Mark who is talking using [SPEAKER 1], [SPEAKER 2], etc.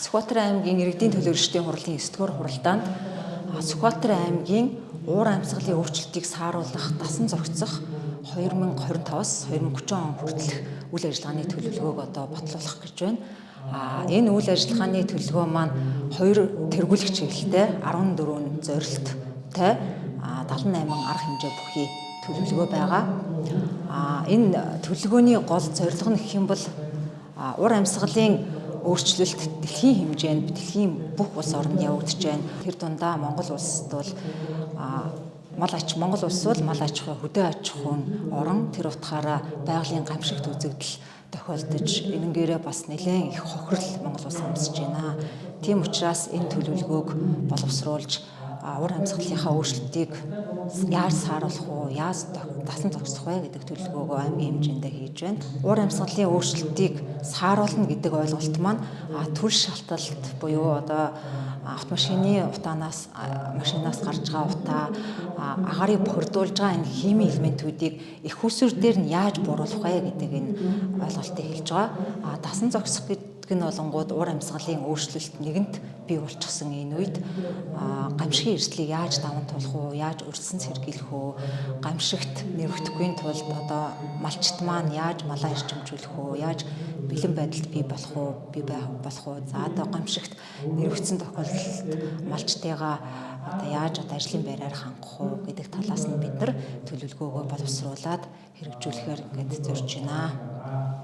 [SPEAKER 1] Сүхбаатар аймгийн иргэдийн төлөөлөгчдийн хурлын 9-р хуралдаанд Сүхбаатар аймгийн уур амьсгалын өөрчлөлтийг сааруулах, дасан зохицох 2025-аас 2030 он хүртэлх үйл ажиллагааны төлөвлөгөөг одоо батлуулах гэж байна. Энэ үйл ажиллагааны төлөвлөгөө маань хоёр тэргүүлэх чиглэлтэй 14 зорилттой 78 арга хэмжээ бүхий төлөвлөгөө байгаа. Энэ төлөвлөгөөний гол зорилго нь гэх юм бол уур амьсгалын өөрчлөлт дэлхийн хэмжээнд, дэлхийн бүх улс оронд явагдаж байна. Тэр дундаа Монгол улсад бол мал ач Монгол улс бол мал аж ахуй, хөдөө аж ахуйн орон, тэр утгаараа байгалийн гамшигт үзэгдэл тохиолдож, энэнгээрээ бас нэлээд их хохирол Монгол улс амсаж байна. Тийм учраас энэ төлөвлөгөөг боловсруулж, уур амьсгалынхаа өөрчлөлтийг яаж сааруулах уу, яаж дасан зохицох вэ гэдэг төлөвлөгөөгөө аймгийн хэмжээндээ хийж байна. Уур амьсгалын өөрчлөлтийг сааруулна гэдэг ойлголт маань түл шалталт буюу одоо автомашины утаанаас, машинаас гарч байгаа утаа, агаарыг бохирдуулж байгаа энэ химийн элементүүдийг эх үүсвэр дээр нь яаж бууруулах вэ гэдэг энэ ойлголтыг хэлж байгаа. Дасан зохицох гэдэг нь болонгууд уур амьсгалын өөрчлөлт нэгэнт бий болчихсон энэ үед гамшигын эрсдлийг яаж даван туулах уу, яаж урьдчилан сэргийлэх үү, гамшигт нэрвэгдэхгүй тулд одоо малчид маань яаж малаа эрчимжүүлэх үү, яаж бэлэн байдалд бий болох уу, бий байх болох уу. За, одоо гамшигт нэрвэгдсэн тохиолдолд малчдыгаа одоо яаж одоо ажлын байраар хангах уу гэдэг талаас нь бид нар төлөвлөгөөгөө боловсруулад хэрэгжүүлэхээр ингээд зорж байна.